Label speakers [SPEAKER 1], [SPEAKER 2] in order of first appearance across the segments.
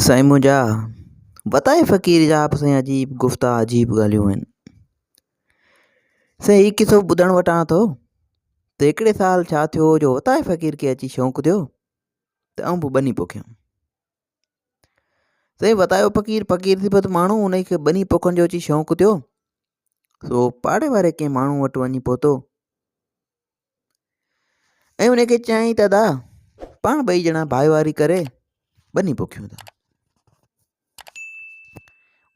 [SPEAKER 1] سائين منهنجا وتائي فقير جا به سائين عجيب گفتا عجيب ڳالهيون آهن سائين هي قصو ٻڌڻ وٽان اٿو ته هڪڙي سال ڇا ٿيو جو وتائي فقير کي اچي شوق ٿيو ته آئون به ٻني پوکيان سائين وتايو فقير فقير صفت ماڻهو ان کي ٻني پوکڻ جو اچي شوق ٿيو سو پاڙي واري ڪنهن ماڻهو وٽ وڃي پهتو ۽ ان کي چيائين ته ادا پاڻ ٻئي ڄڻا ڀائيواري ڪري ٻني پوکيون ٿا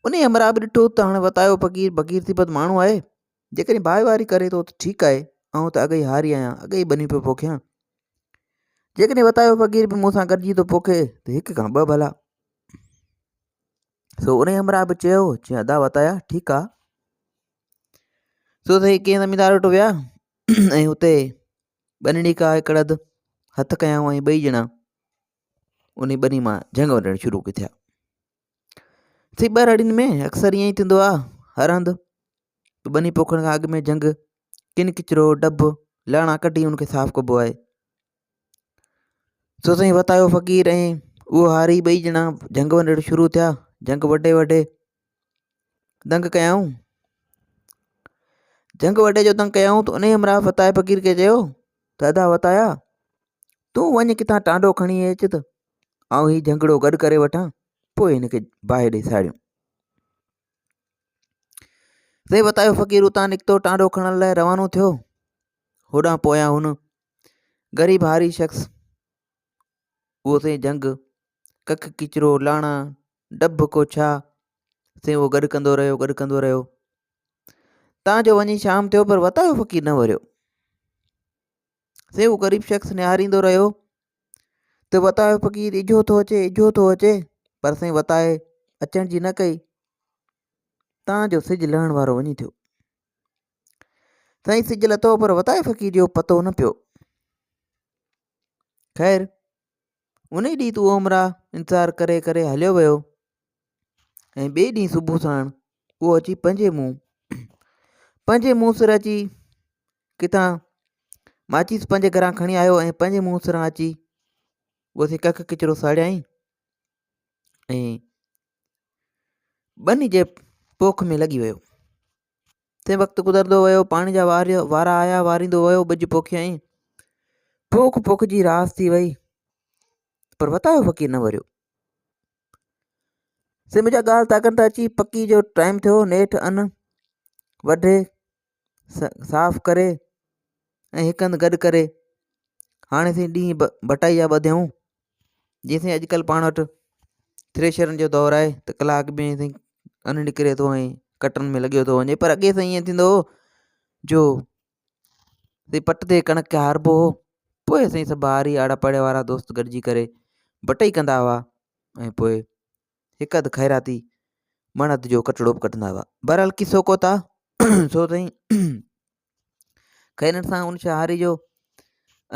[SPEAKER 1] ان همراهه به ڏٺو ته هاڻي وتايو فقير فقير صفت ماڻهو آهي جيڪڏهن ڀائيواري ڪري ٿو ته ٺيڪ آهي آئون ته اڳي ئي هاري آهيان اڳي ئي ٻني پيو پوکيان جيڪڏهن وتايو فقير به مون سان گڏجي ٿو پوکي ته هڪ کان ٻه ڀلا سو ان همراهه به چيو چي ادا وتايا ٺيڪ آهي سو سائين ڪنهن زميندار وٽ ويا ۽ اتي ٻنڙي کا هڪ اڌ هٿ ڪيائون ۽ ٻئي ڄڻا ان ٻني مان جهنگ وڍڻ شروع ٿيا سائين ٻهراڙين ۾ اڪثر ائين ئي ٿيندو آهي هر هنڌ ٻني پوکڻ کان اڳ ۾ جهنگ ڪن ڪچرو ڊڀ لاڻا ڪڍي ان کي صاف ڪبو آهي سو سائين وتايو فقير ۽ اهو هاري ٻئي ڄڻا جهنگ وڍڻ شروع ٿيا جهنگ وڍي وڍي دنگ ڪيائون. جهنگ وڍي جو دنگ ڪيائون ته انهيء همراهه وتايي فقير کي چيو ته ادا وتايا تون وڃ ڪٿان ٽانڊو کڻي اچ ته آئون هي جهنگڙو گڏ ڪري وٺان پوء هن کي باهه ڏئي ساڙيون. سائين وتايو فقير اتان نڪتو ٽانڊو کڻڻ لاء روانو ٿيو. هوڏانهن پويان هن غريب هاري شخص اهو سائين جهنگ ڪک ڪچرو لاڻا ڊڀ ڪو ڇا سائين اهو گڏ ڪندو رهيو گڏ ڪندو رهيو تان جو وڃي شام ٿيو پر وتايو فقير نه وريو سائين اهو غريب شخص نهاريندو رهيو ته وتايو فقير اجهو ٿو اچي اجهو ٿو اچي پر سائين وتائي اچڻ جي نه ڪئي تان جو سج لهڻ وارو وڃي ٿيو سائين سج لٿو پر وتائي فقير جو پتو نه پيو خير ان ئي ڏينهن تون همراهه انتظار ڪري ڪري هليو ويو ۽ ٻئي ڏينهن صبح ساڻ اهو اچي پنهنجي منهن پنهنجي منهن سر اچي ڪٿان ماچيس پنهنجي گهران کڻي آيو ۽ پنهنجي منهن سران اچي اهو سي ڪک ڪچرو ساڙيائين ۽ ٻني جي پوک ۾ لڳي ويو تنهن وقت گذرندو ويو، پاڻي جا وارا آيا، واريندو ويو، ٻج پوکيائين. پوک پوکجي راس ٿي وئي، پر وتايو فقير نه وريو. سي منهنجا ڳالهه ٿا ڪن ته اچي پڪي جو ٽائيم ٿيو، نيٺ ان وڍي صاف ڪري ۽ هڪ هنڌ گڏ ڪري هاڻي سائين ڏينهن بٽائي جا ٻڌيائون جيئن سائين اڄڪلهه پاڻ وٽ ٿريشرن جو دور آهي ته ڪلاڪ ٻين سائين ان نڪري ٿو ۽ ڪٽن ۾ لڳيو ٿو وڃي پر اڳي سائين ائين ٿيندو هو جو سائين پٽ تي ڪڻڪ کي هاربو هو پوء سائين سڀ هاري آڙا پاڙي وارا دوست گڏجي ڪري بٽئي ڪندا هئا ۽ پوء هڪ اڌ خيراتي مڻ اڌ جو ڪٽڙو به ڪڍندا هئا بهرحال قصو ڪوتاهه سو سائين خيرن سان ان شهاري جو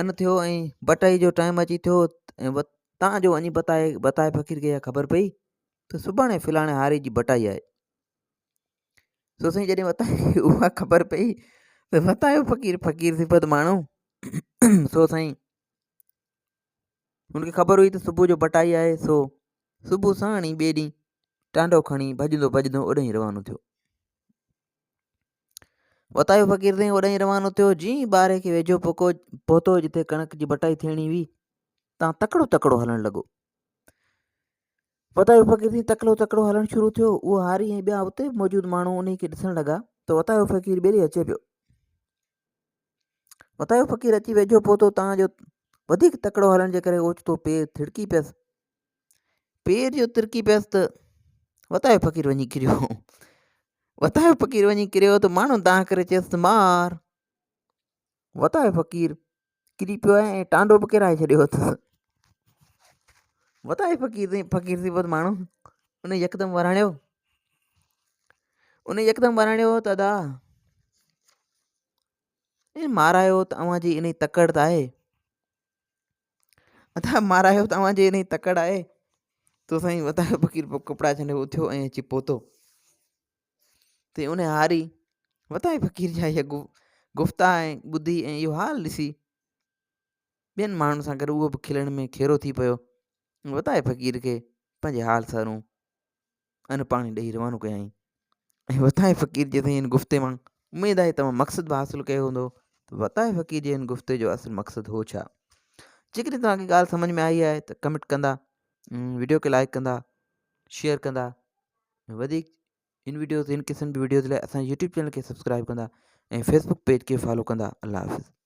[SPEAKER 1] ان ٿيو ۽ بٽائي جو ٽائيم اچي ٿيو ۽ تان جو وڃي بتائي بتائي فقير کي اها خبر پئي ته سڀاڻي فلاڻي هاري جي بٽائي آهي سو سائين جڏهن وتائي کي اها خبر پئي ته وتايو فقير فقير صفت ماڻهو سو سائين هن کي خبر هئي ته صبح جو بٽائي آهي سو صبح ساڻ ئي ٻئي ڏينهن ٽانڊو کڻي ڀڄندو ڀڄندو اوڏانهن روانو ٿيو وتايو فقير سائين اوڏانهن روانو ٿيو. جيئن ئي ٻاري کي ويجهو پهتو جتي ڪڻڪ جي بٽائي ٿيڻي هئي، تان تڪڙو تڪڙو هلڻ لڳو. وتايو فقير سائين تڪڙو تڪڙو هلڻ شروع ٿيو. اهو هاري ۽ ٻيا اتي به موجود ماڻهو انهي کي ڏسڻ لڳا ته وتايو فقير ٻيلي اچي پيو. وتايو فقير اچي ويجهو پهتو تان جو وڌيڪ تڪڙو هلڻ جي ڪري اوچتو پير ٿڙڪي پيس. پير جو ترڪي پيس ته وتايو فقير وڃي ڪريو. وتايو فقير وڃي ڪريو ته ماڻهو دانهن ڪري چيس ته مار وتايو فقير ڪري پيو آهي ۽ ٽانڊو به ڪيرائي ڇڏيو اٿس وتايو فقير سائين فقير صفت ماڻهو ان يڪدم وراڻيو ان يڪدم وراڻيو ته ادا مارايو ته اوهان جي انهي تڪڙ ته آهي ادا مارايو ته اوهان جي انهي تڪڙ آهي تو سائين وتايو فقير پوء ڪپڙا ڇنڊي اٿيو ۽ اچي پهتو ته ان هاري وتايو فقير جا اهي گفتا ۽ ٻڌي ۽ اهو حال ڏسي ٻين ماڻهن سان گڏ اهو به کلڻ ۾ کيرو ٿي پيو وتايو فقير کي پنهنجي حال سارون ان پاڻي ڏيئي روانو ڪيائين ۽ وتائي فقير جي سائين ان گفتي مان اميد آهي توهان مقصد به حاصل ڪيو هوندو ته وتائي فقير جي ان گفتي جو اصل مقصد هو ڇا. جيڪڏهن توهان کي ڳالهه سمجھ ۾ آئي آهي ته ڪمينٽ ڪندا، وڊيو کي لائڪ ڪندا، شيئر ڪندا ۽ وڌيڪ ان وڊيوز ان قسم جي وڊيوز لاء اسان يوٽيوب چينل کي سبسڪرائب ڪندا ۽ فيسبوڪ پيج کي فالو ڪندا. الله حافظ.